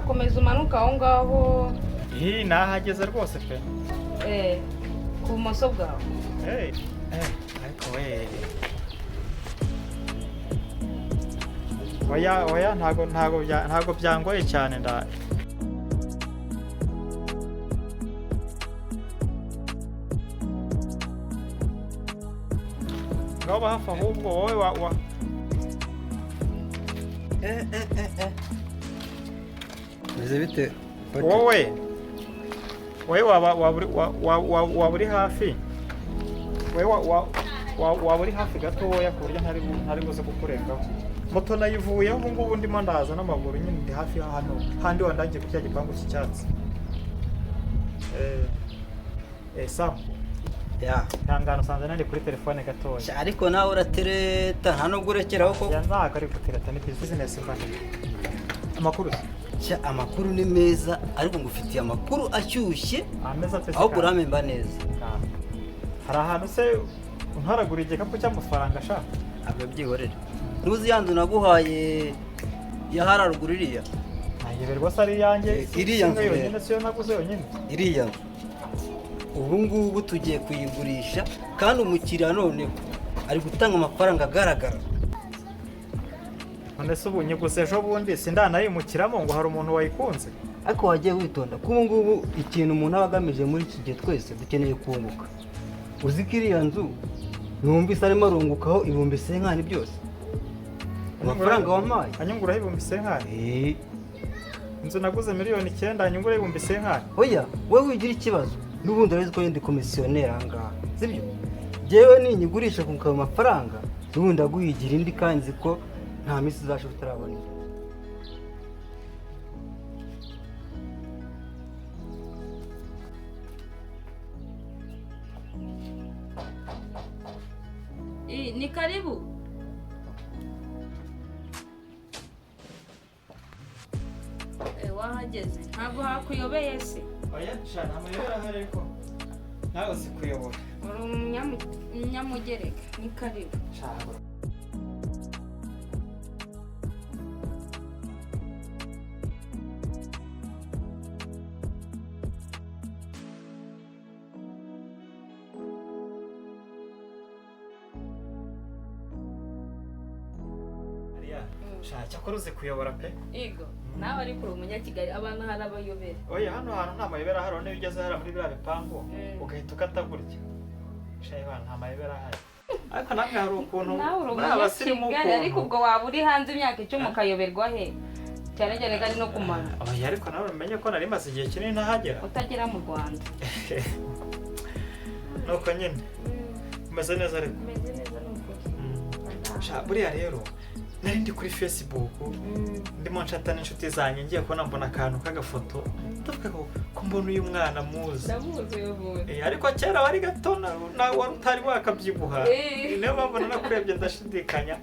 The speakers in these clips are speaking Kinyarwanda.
Komeza umanuka aho ngaho. Ih, nahageze rwose pe. Ku bumoso bwawe. Ariko we. Oya oya, ntago byangoye cyane nda. Ngaho hafi ahubwo wowe wa Meze bite? Wowe waba uri hafi, wowe waba uri hafi gatoya ku buryo ntari buze kukurengaho. Moto nayivuyeho ubu ngubu ndimo ndaza n'amaguru nyine, ndi hafi hano handi wandangiye ku cya gipangu cy'icyatsi. Sam. Ya. Ntangano usanze nari kuri telefone gatoya. Ariko nawe uratereta nta nubwo urekeraho koko. Ya ntabwo ari gutereta, ni business mba. Amakuru se? Sha, amakuru ni meza ariko ngufitiye amakuru ashyushye. Ameza atese. Aho kuramemba neza. Hari ahantu se untaragura igikapu cy'amafaranga sha? Ababyihorera. Ntuzi yanzu naguhaye ya hararuguru iriya? Nayiberwa se ari yanjye. Iriya nzu yonyine siyo naguze yonyine. Iriya nzu. Ubu ngubu tugiye kuyigurisha kandi umukiriya noneho ari gutanga amafaranga agaragara. None se ubu nyiguze ejo bundi sindanayimukiramo ngo hari umuntu wayikunze? Ariko wagiye witonda kuko ubu ngubu ikintu umuntu aba agamije muri iki gihe twese dukeneye kunguka. Uzi ko iriya nzu numvise arimo arungukaho 50,000 byose. Amafaranga wampaye. Anyunguraho 50,000? Inzu naguze 9,000,000 anyunguraho 50,000? Oya, wowe wigira ikibazo. N'ubundi urabizi ko ndi komisiyoneri aha ngaha, sibyo? Njyewe ninyigurisha kunguka ayo mafaranga, n'ubundi ndaguhigira indi kandi nzi ko nta minsi izashira utarabona iyo. Ni karibu. Wahageze ntabwo hakuyobeye se? Oya sha, nta mayobera ahari ariko nawe uzi kuyobora. Uri umunyamugereka, ni karibu. Sha. Sha, cyakora uzi kuyobora pe. Yego, nawe ariko uri umunyakigali, abantu hari abayobera. Oya, hano hantu nta mayobera ahari, niyo ugeze hariya muri biriya bipangu ugahita ukata gutya. Sha, yewe nta mayobera ahari. Ariko namwe hari ukuntu nawe uri muri abasirimu umunyakigali, ariko ukuntu. ubwo waba uri hanze imyaka 10 ukayoberwa he? Cyane cyane kandi no kumara. Oya, ariko nawe umenye ko nari maze igihe kinini ntahagera. Utagera mu Rwanda. Nuko nyine. Umeze neza ariko. Umeze neza nuko. Sha, buriya rero nari ndi kuri Facebook ndimo nshata n'inshuti zanjye, ngiye kubona mbona akantu k'agafoto ndavuga ko mbona uyu mwana muzi. Ndamuzi uyu muntu. Ariko kera wari gato na wari utari wakabyibuha. Niyo mpamvu nanakurebye ndashidikanya.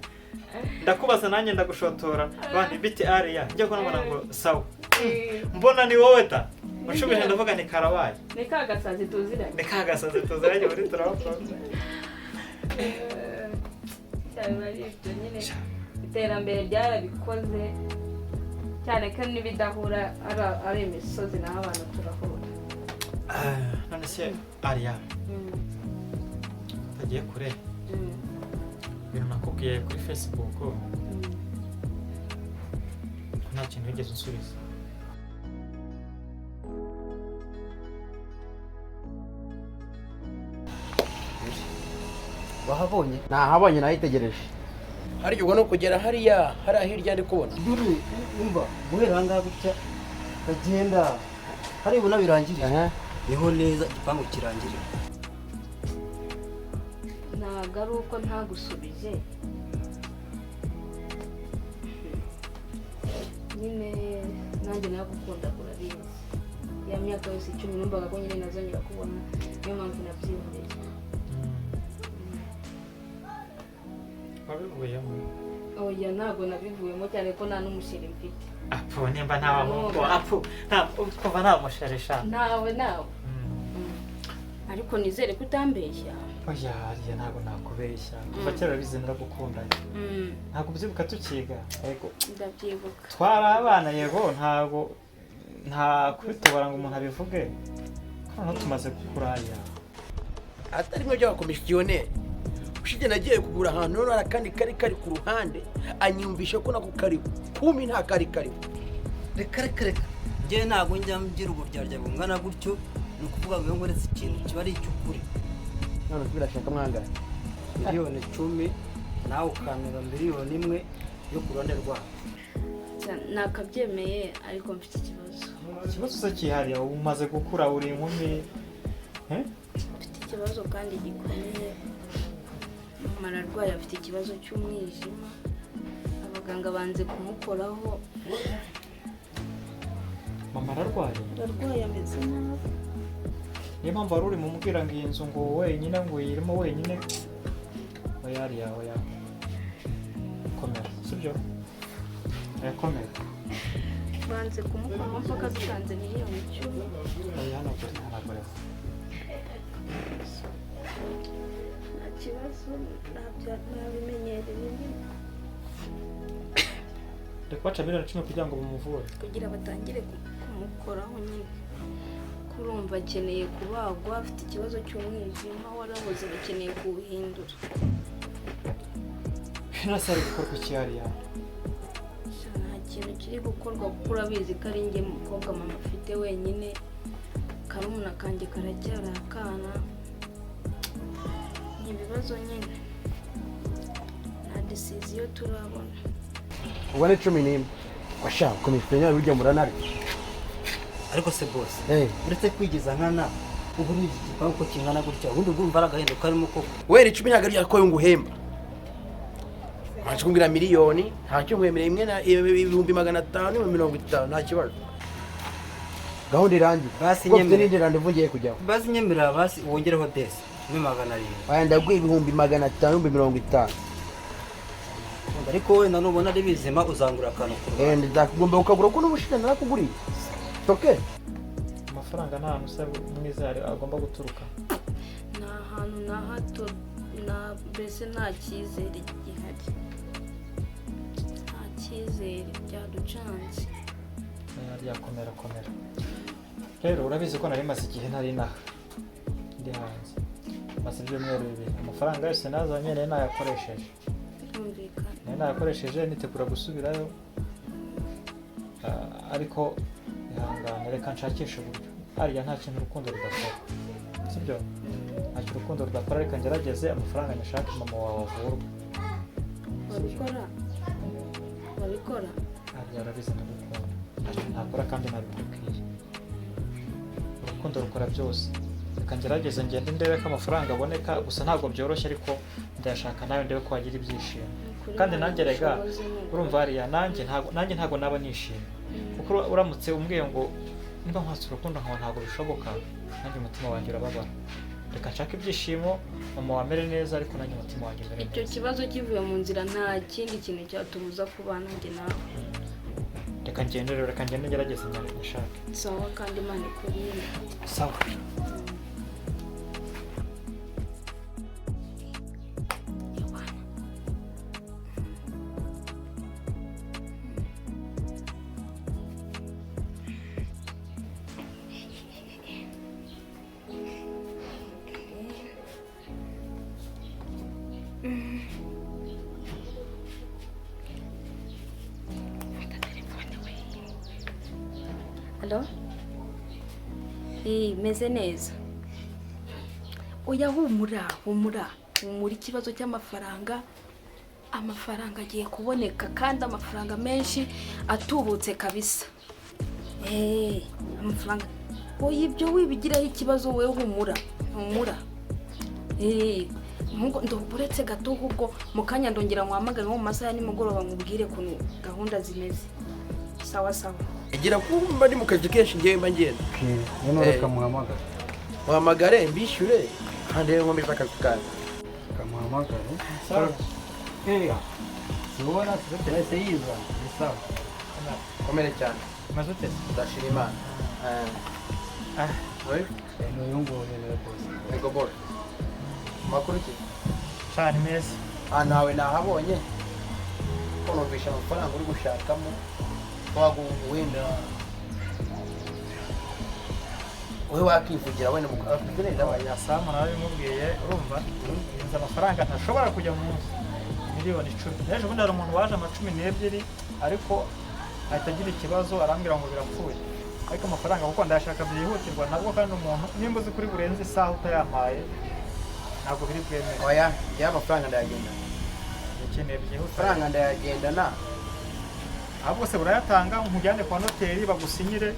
Ndakubaza nanjye ndagushotora. Bandi biti ariya ngiye kubona mbona ngo sawa. Mbona ni wowe ta. Ushubije ndavuga ni karabaye. Ni kagasazi tuziranye. Ni kagasazi tuziranye muri turabakunda. Cyane ari ibyo nyine. Iterambere ryarabikoze cyane ko n'ibidahura ari imisozi naho abantu turahura. None se Ariya utagiye kure, ibintu nakubwiye kuri Facebook nta kintu wigeze unsubiza. Wahabonye? Nahabonye, nahitegereje. Harya ubwo no kugera hariya hariya hirya ndi kubona. Duru, umva, guhera aha ngaha gutya kagenda hariya ubona birangirira. Niho neza igipangu kirangirira. Ntabwo ari uko ntagusubije. Nyine nanjye nagukunda urabizi. Ya myaka yose 10 numvaga ko nyine nazongera kubona, niyo mpamvu nabyihoreye. Wabivuyemo? Oya, ntabwo nabivuyemo cyane ko nta n'umusheri mfite. Apu, nimba nta bahungu, apu, nta kuva nta musheri sha. Ntawe, nawe. Ariko nizere ko utambeshya. Oya, Ariya ntabwo nakubeshya. Kuva kera urabizi naragukundanye. Ntabwo ubyibuka tukiga? Yego. Ndabyibuka. Twari abana yego, ntabwo Nta kubitobora ngo umuntu abivuge, ko noneho tumaze gukura hariya. Atari mwe by'abakomisiyoneri. Ushize nagiye kugura ahantu, none hari akandi kari kari ku ruhande, anyumvisha ko nako kariho, kumi nta kari kariho. Reka, reka, reka, njyewe ntabwo njya ngira uburyarya bungana gutyo. Ni ukuvuga ngo iyo nkoretse ikintu kiba ari icy'ukuri. None birashaka mwangaye? 10 miliyoni, nawe ukamera 1 miliyoni yo ku ruhande rwabo. Nakabyemeye, ariko mfite ikibazo. Ikibazo se cyihariye? Umaze gukura, uri inkumi, eh? Mfite ikibazo kandi gikomeye. Mama ararwaye, afite ikibazo cy'umwijima, abaganga banze kumukoraho. Mama ararwaye? Ararwaye, ameze nabi. Niyo mpamvu wari uri mumubwira ngo iyi nzu ngo wenyine, ngo uyirimo wenyine. Oya hariya, oya, komera, sibyo? Oya, komera. Banze kumukoraho mpaka dutanze 10 miliyoni. Oya, hanagure, hanagure. Nta kibazo, nabimenyereye nyine. Reka baca 10 miliyoni kugira ngo bamuvure. Kugira batangire kumukoraho nyine. Kurumva akeneye kubagwa, afite ikibazo cy'umwijima waraboze, bakeneye kuwuhindura. Nase hari gukorwa iki hariya? Nta kintu kiri gukorwa, kuko urabizi ko ari njye mukobwa mama afite wenyine. Karumuna kanjye karacyari akana. Ni ibibazo nyine, nta décision turabona. Ubwo ni 11 washaka komisiyoneri, burya muranari. Ariko se bose, Eh. uretse kwigiza nkana, ubu ni iki gipangu ko kingana gutya, ubundi urumva ari agahendo karimo koko? Wera, 10 ntabwo ari ko nguhemba. Mbanje kumbwira miliyoni, ntacyo nkwemereye, imwe na 550,000, nta kibazo, gahunda irangiye. Basi Kuko mfite nyemere. n'indi rendez-vous ngiye kujyaho. Basi nyemerera, basi wongereho desi ni 700. Aya, ndaguha 550,000. Ariko wenda nubona ari bizima uzangura akantu ku Eh, ruhande. Ndakugomba kukagura ko n'ubushize narakuguriye toke. Amafaranga nta hantu usa mwiza hari agomba guturuka. Nta hantu na hato na mbese, nta cyizere gihari, nta cyizere, byaducanze. Oya, komera, komera. Rero urabizi ko nari maze igihe ntari inaha, ndi hanze, maze ibyumweru 2. Amafaranga yose nazanye nari nayakoresheje. Birumvikana. Nari nayakoresheje nitegura gusubirayo. Ah, ariko ihangane, reka nshakishe uburyo. Hariya nta kintu urukundo rudakora, sibyo? Nta kintu urukundo rudakora. Reka ngerageze amafaranga nyashake, mama wawe avurwe. Wabikora, wabikora. Hariya urabizi ndagukunda, ntacyo ntakora kandi nabikubwiye. Urukundo rukora byose. Reka ngerageze ngende ndebe ko amafaranga aboneka. Gusa ntabwo byoroshye, ariko ndayashaka, nawe ndebe ko wagira ibyishimo. Kuri Kandi Imana nanjye rega, ubushobozi ni ukuri. Urumva hariya, nanjye ntabwo naba nishimye, kuko uramutse umbwiye ngo niba nkwatse urukundo nkawe ntabwo bishoboka, nanjye umutima wanjye urababara. Reka nshake ibyishimo, mama wamere neza, ariko nanjye umutima wanjye umere Icyo neza. kibazo kivuye mu nzira, nta kindi kintu cyatubuza kubana njye nawe. Reka ngende rero, reka ngende ngerageze nyashake. Sawa, kandi Imana ikurinde. Sawa. Yohana. Fata telefone we. Alo? Eh, meze neza. Oya, humura, humura, humura. Ikibazo cy'amafaranga, amafaranga agiye kuboneka, kandi amafaranga menshi atubutse kabisa. Eh, amafaranga. Oya, ibyo wibigiraho ikibazo wowe, humura, humura. Eh, nkuko uretse gato, ahubwo mu kanya ndongera nkuhamagare nko mu masaha ya nimugoroba, nkubwire ukuntu gahunda zimeze. Sawa sawa. Gira kumba ndi mu kazi kenshi, ngewe mba ngenda. Noneho reka muhamagare. Muhamagare mbishyure, kandi rero nkomeze akazi kanjye. Reka muhamagare. Sawa. Sibona sifite yahise yiza, ni sawa. Komere cyane. Maze ute se? Ndashima Imana. Ah. Oui. Ni uyu nguyu niwe bose. Yego bora. Amakuru ki? Cyane meza. Ahantu hawe nahabonye, ko numvisha amafaranga uri gushakamo wagu wenda. Wowe wakivugira wenda umukomisiyoneri nawe. Ya Samu nawe bimubwiye, urumva inzu amafaranga ntashobora kujya munsi 10,000,000. Ejo bundi hari umuntu waje ama 12, ariko ahita agira ikibazo arambwira ngo birapfuye, ariko amafaranga kuko ndayashaka byihutirwa nabwo, kandi umuntu nimba uzi kuri burenze isaha utayampaye ntabwo biri bwemere. Oya, njyewe amafaranga ndayagenda. Ukeneye byihutirwa. Amafaranga ndayagendana. Ahubwo se urayatanga nkujyane kwa noteri bagusinyire?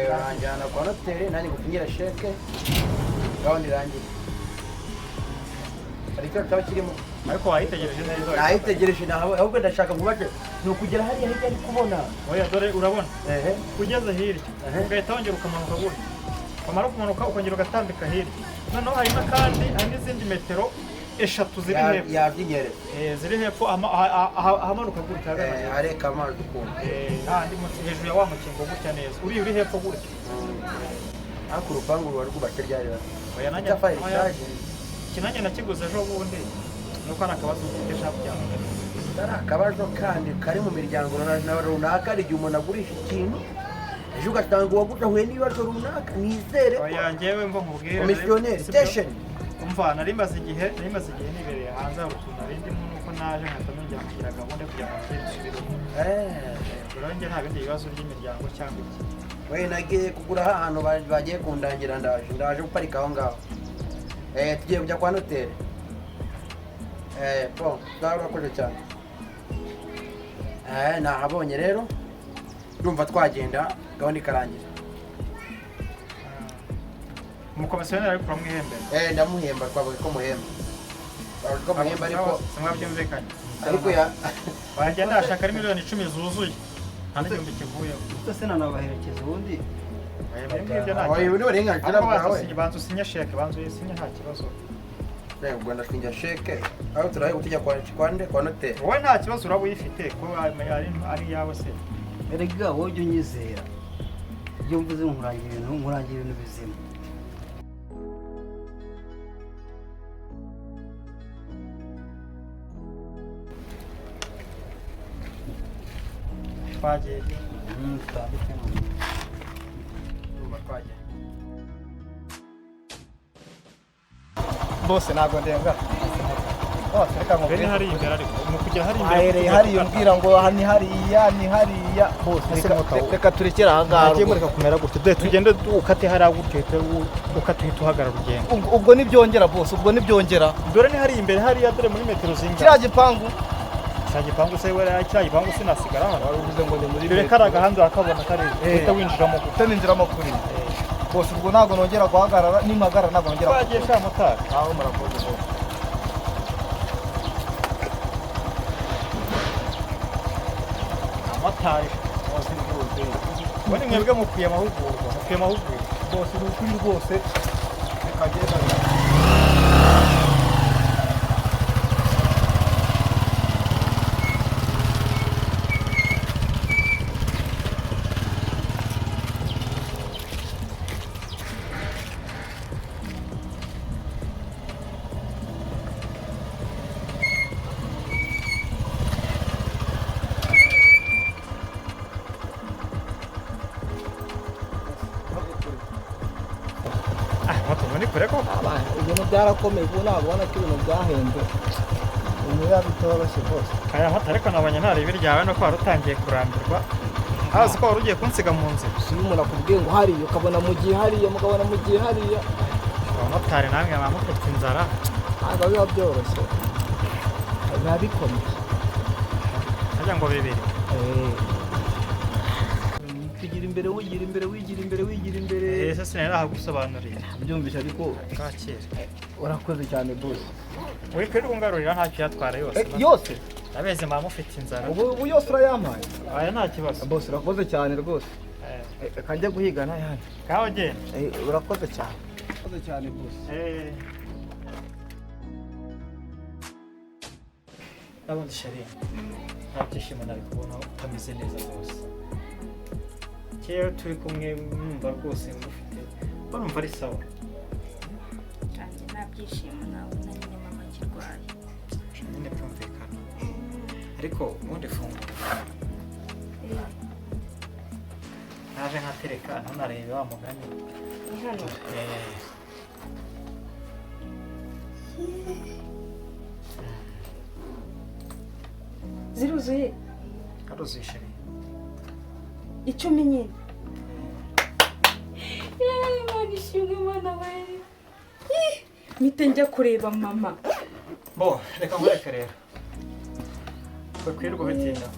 Uranjyana kwa noteri nanjye ngusinyira sheke, gahunda irangiye. Hari ikibazo cyaba kirimo? Ariko wayitegereje neza? Nayitegereje, ahubwo ndashaka nkubaze, ni ukugera hariya hirya ari kubona. Oya, dore urabona Ehe. ugeze hirya ugahita wongera ukamanuka gutya, wamara kumanuka ukongera ugatambika hirya, noneho hari n'akandi, hari n'izindi metero 3 ziri hepfo. Yabyinyereza. Ziri hepfo ahamanuka gutya ahagana hepfo. Areka amazi ukuntu. Hahandi munsi hejuru ya wa mukingo gutya neza, uri hepfo gutya. Ariko urupangu ruba rwubatse ryari? Oya, nanjye Itafari oya, rishaje. Iki nanjye nakiguze ejo bundi, nuko ari akabazo mfite nshaka kugira. Ari akabazo kandi kari mu miryango runaka, hari igihe umuntu agurisha ikintu ejo ugasanga uwaguze ahuye n'ibibazo runaka. Nizere ko Oya, njyewe mva nkubwire. Komisiyoneri Sibyo? station. Umva, nari maze igihe nibereye hanze, hari utuntu nari ndimo, nuko naje nkahita nongera kugira gahunda yo kugira ngo nongere nsubiremo. Ubwo rero njye nta bindi bibazo by'imiryango cyangwa iki. We nagiye kugura ahantu bagiye kundangira, ndaje guparika aho ngaho. Tugiye kujya kwa noteri. Bon, ngaho urakoze cyane. Nahabonye rero, ndumva twagenda gahunda ikarangira. Umukomisiyoneri ariko uramwihembera? Ndamuhemba, twavuga ko muhemba. Twavuga ko muhemba ariko Simwabyumvikanye. Ariko ya Wagenda ashaka ari 10,000,000 zuzuye, nta n'igihumbi kivuyemo. Gusa sinanabaherekeza ubundi. Ibyo nta Oya, kibazo. ubu ni uburenganzira Ariko bwawe. banza usinye sheke, banza uyisinye nta kibazo. Ubwo ndasinya sheke, aho turahe tujya kwa nde, kwa noteri. Wowe nta kibazo uraba uyifite ko ari iyawe se. Erega wowe ujya unyizera, iyo mvuze nkurangira ibintu bizima. Twagiye. Tutandukanye. Ndumva twagiye. Bose ntabwo ndenga. Bose reka nkubwire. Bene hari imbere, ariko ni ukugera hari imbere. Ahereye hariya umbwira ngo aha ni hariya, ni hariya. Bose Ese reka turekere aha ngaha. Ntagiye mureka kumera gutya. Dore tugende ukate hariya gutya, uhite ukate uhite uhagarara ugenda. Ubwo nibyongera bose, ubwo nibyongera. Dore ni hari imbere hariya, dore muri metero zingana. Kiriya gipangu. Kiriya gipangu se we, kiriya gipangu sinasigara hano. Wari uvuze ngo ni muri Dore metero. kariya gahanda urakabona kariya. Uhita winjiramo gutya. Uhita ninjiramo kuri. Bose ubwo ntabwo nongera guhagarara, nimpagarara ntabwo nongera Twagiye sha motari. Aho murakoze bose. Motari. Bose rwose. Ubundi mwebwe mukwiye amahugurwa, mukwiye amahugurwa. Bose ni ukuri rwose. Reka ngende. Ibintu byarakomeye, ubu ntabwo ubona ko ibintu byahenze, ibintu biba bitoroshye rwose. Aya mata ariko nabonye nta ribi ryawe, nuko wari utangiye kurambirwa, hazi ko wari ugiye kunsiga mu nzira. Si iyo umuntu akubwiye ngo hariya, ukabona mu gihe hariya, mukabona mu gihe hariya. Abamotari namwe baba mufite inzara. Ntabwo biba byoroshye, biba bikomeye. Harya ngo bibiri. Tugira imbere, wigira imbere, wigira imbere, wigira imbere. Ese sinari nahagusobanuriye? Byumvise ariko. Kacyiru. Urakoze cyane boss. Wikwiriye ungarurira ntacyo yatwara yose. Yose? Ndabeze mba mufite inzara. Ubu yose urayampaye? Aya nta kibazo. Boss urakoze cyane rwose. Reka njye guhiga n'ayandi. Ngaho genda. Urakoze cyane. Urakoze cyane boss. Ndabona Sherine. Nta byishimo nari kubona utameze neza rwose. Kera turi kumwe numva rwose ngufite, barumva ari sawa. Nanjye nta byishimo nabona nyine mama akirwaye. Nyine byumvikana. Ariko ubundi fungura. Naje nkatereka ntunarebe wa mugani. Ni hano. Ziruzuye? Aruzuye chérie. 10 nyine. Yeee, Imana ishimwe Imana we. Mpite njya kureba mama. Bo, reka nkwereke rero. Kwirirwa ubitinda.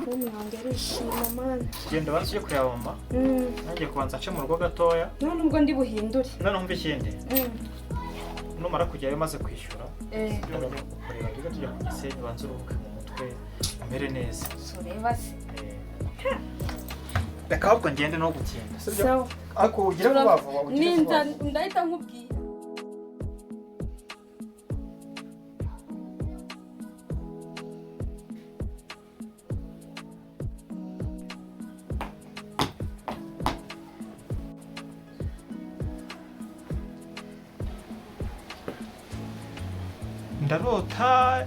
Umwana arishima mana. Genda ubanze ujye kureba mama. Nanjye kubanza nce mu rugo gatoya. None ubwo ndi buhindure. None umva ikindi. Numara kujyayo umaze kwishyura. Kureba tujye tujya ku Gisenyi ubanze uruhuke mu mutwe umere neza. Sureba se. Reka ahubwo ngende no gutinda. Sawa. Ariko ugire vuba vuba ugire vuba. Ndahita nkubwira. Ndarota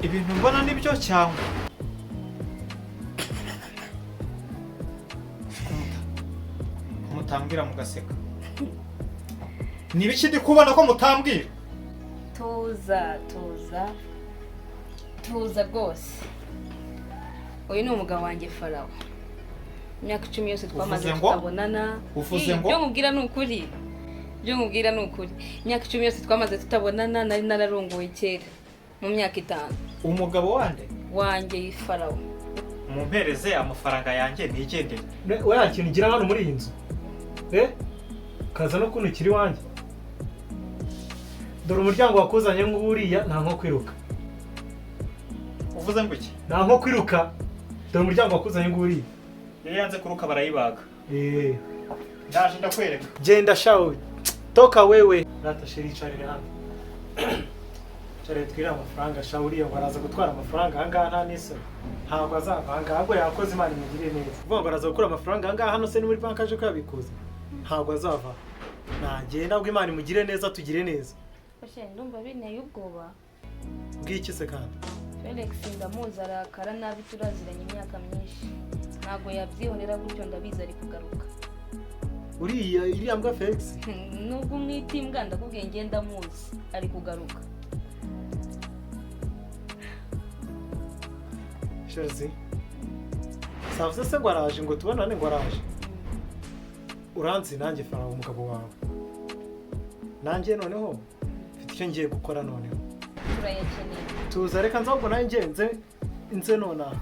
ibintu mbona nibyo cyangwa mutambwira mugaseka. Ni ibiki ndi kubona ko mutambwira? Tuza tuza tuza rwose. Uyu ni umugabo wanjye Farawo. Imyaka 10 yose twamaze tutabonana. Uvuze ngo? Ibyo mubwira ni ukuri. Ibyo mubwira ni ukuri. Imyaka 10 yose twamaze tutabonana nari nararongoye kera mu myaka 5. Umugabo wande? Wanjye Farawo. Mumpereze amafaranga yanjye nigendere. Oya kintu ugira hano muri iyi nzu. Kaza no kuntukira iwanjye. Dore umuryango wakuzanye nguriya nta nko kwiruka. Uvuze ngo iki? Nta nko kwiruka. Dore umuryango wakuzanye nguriya. Iyo yanze kuruka barayibaga. Ndaje ndakwereka. Genda shawe. Toka wewe. Rata sheri icarire hano. Icarire twire amafaranga shawe uriya ngo araza gutwara amafaranga aha ngaha nta n'isoni. Ntabwo azava aha ngaha ahubwo yakoze Imana imugirire neza. Uvuga ngo araza gukura amafaranga aha ngaha hano se ni muri banki aje kuyabikuza. Ntabwo azava. Nagenda ahubwo Imana imugirire neza tugire neza. Bashe ndumva binteye ubwoba. Bw'iki se kandi? Felix ndamuzi arakara nabi turaziranye imyaka myinshi. Ntabwo yabyihorera gutyo ndabizi ari kugaruka. Uriya iriya mbwa Felix? Nubwo umwita imbwa ndakubwiye ngiye ndamuzi ari kugaruka. Chelsea. Savuze se ngo araje ngo tubonane ngo araje. Uranzi nanjye Farawo umugabo wawe. Nanjye noneho mfite icyo ngiye gukora noneho. Turayakeneye. Tuza reka nzabwo nanjye nze nonaha.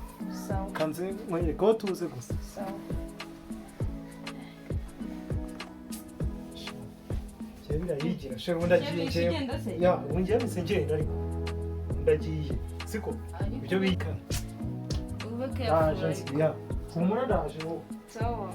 Sawa. Kanze nkwereke ko tuze gusa. Sawa. Birayigira she ubundi agiye ngiye. Ya ubu ngiye mise ngenda ariko ndagiye siko ibyo bika. Ube Ya humura ndaje wowe. Sawa.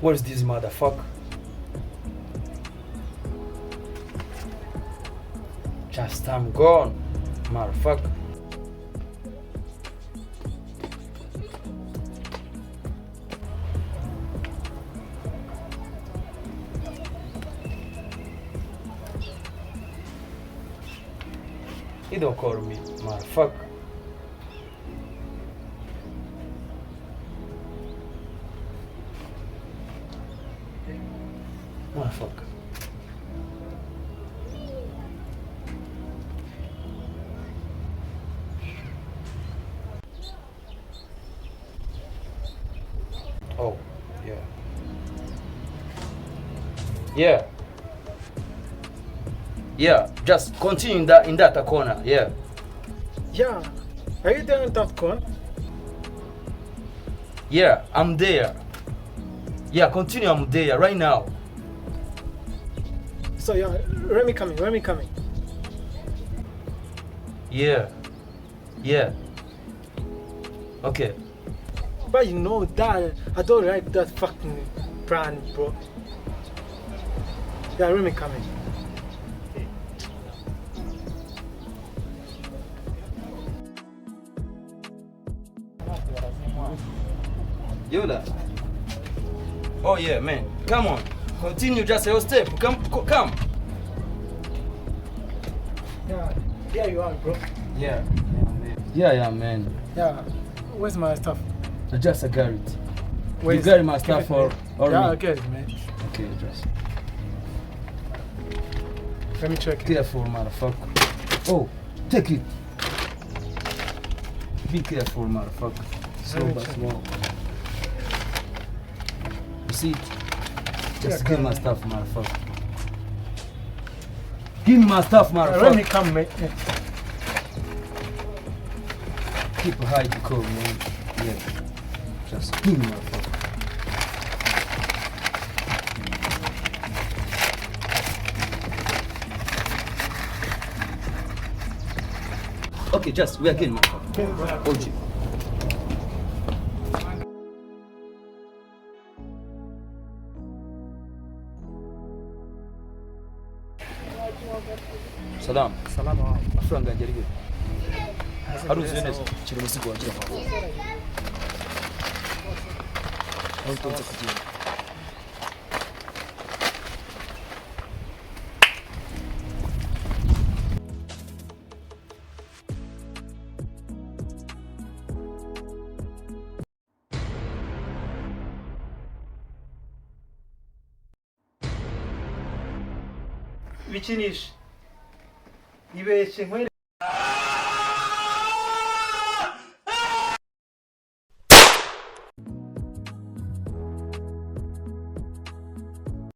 Where's this motherfucker? Just I'm gone, motherfucker. You don't call me, motherfucker. Motherfucker. Oh, yeah. Yeah. Yeah, just continue in that corner, yeah. Yeah. Are you there in that corner? Yeah, I'm there. Yeah, continue, I'm there right now. So yeah, let me come in, Yeah. Yeah. Okay. But you know that I don't like that fucking brand, bro. Yeah, let me come in. Yola. Oh yeah, man. Come on. Continue just your step. Come, come. Yeah, there you are, bro. Yeah. Yeah, man. Yeah, man. Yeah, where's my stuff? I just got it. Where You is got it? my Give stuff it, man. or Yeah, me? I get it, man. Okay, just Let me check it. Careful, motherfucker. Oh, take it. Be careful, motherfucker. Slow me but check. slow. You see it? Just Yeah, give my come. stuff, motherfucker. Give me my stuff, motherfucker. Let me come, man. Keep a high code, man. Yeah. Just give me motherfucker. Okay, just we are getting motherfucker. OG. Salam. Salam. Amafaranga yanjye ari he? Aruzuye neza. Shyira umuzigo wagira ngo. Aho utonze kugenda. Bikinishe. Ibeshye nkwere.